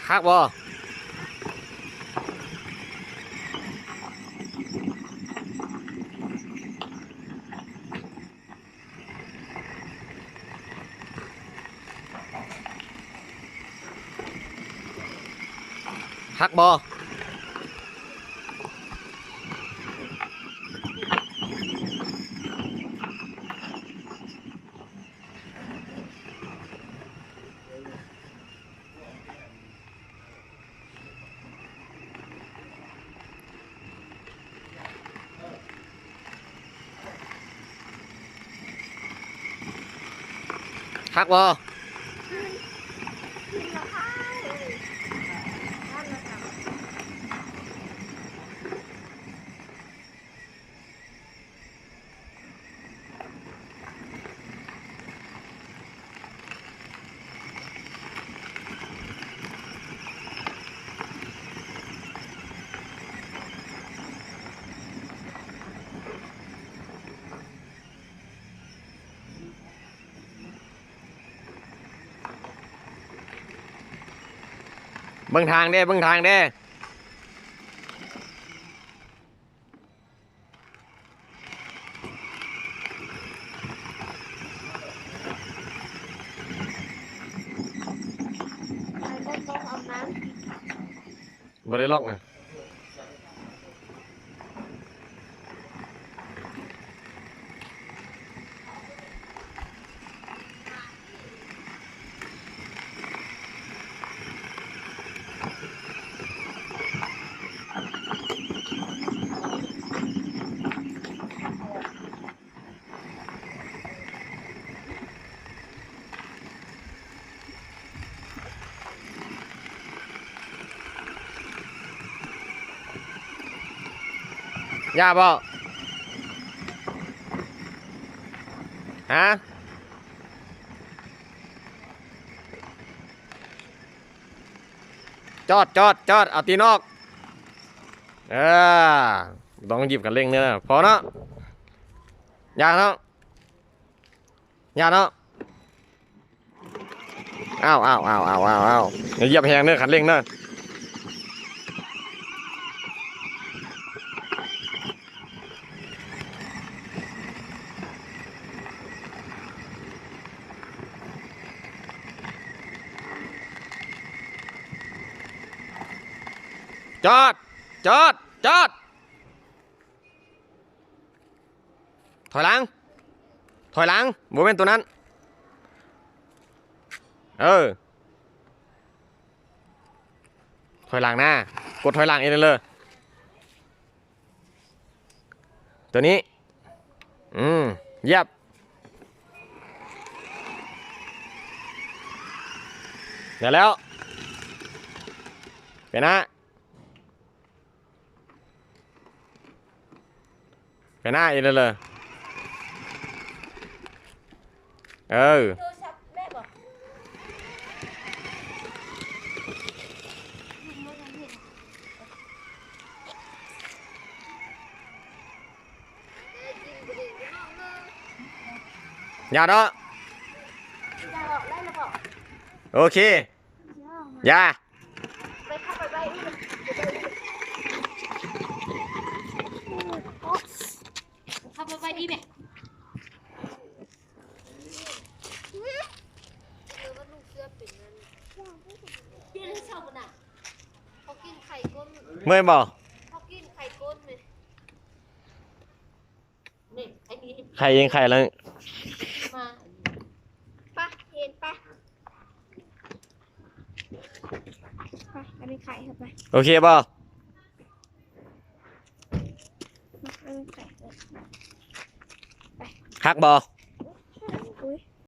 ຄັກບໍ່? ຄັກບໍ່? ຄັກບໍ່? ເບິ່ງທາງເດ້ ເບິ່ງທາງເດ້. ບໍ່ໄດ້ລັອກນະ. ຢ່າບໍ່? ຮະ? ຈອດ ຈອດ ຈອດ ເອົາຕີນອອກ. ເອີ ຕ້ອງຫຍິບຄັນເລັ່ງເດີ ພໍເນາະ. ຢ່າເນາະ ຢ່າເນາະ. ອ້າວ ອ້າວ ອ້າວ ອ້າວ ອ້າວ ອ້າວ ຢ່າຢຽບແຮງເດີ ຄັນເລັ່ງເດີ. ຈອດ ຈອດ ຈອດ. ຖອຍຫຼັງ ຖອຍຫຼັງ ບໍ່ແມ່ນໂຕນັ້ນ. ເອີ ຖອຍຫຼັງນະ ກົດຖອຍຫຼັງອີກເລີຍ. ໂຕນີ້ ອືມ ຢຽບ ໄດ້ແລ້ວ ໄປໜ້າ. ໄປໜ້າອີກເລີຍ ເອີ ຢ່າເນາະ ໂອເຄ ຢ່າ ເຂົ້າໄປໄວດີແມ່ ເມື່ອຍບໍ່? ໄຂ່ເອງໄຂ່ແລ້ວ ໄປ ເຫັນໄປ ໄປ ອັນນີ້ໄຂ່ເຂົ້າໄປ ໂອເຄບໍ່? ອັນນີ້ໄຂ່ ໄປ ຄັກບໍ່?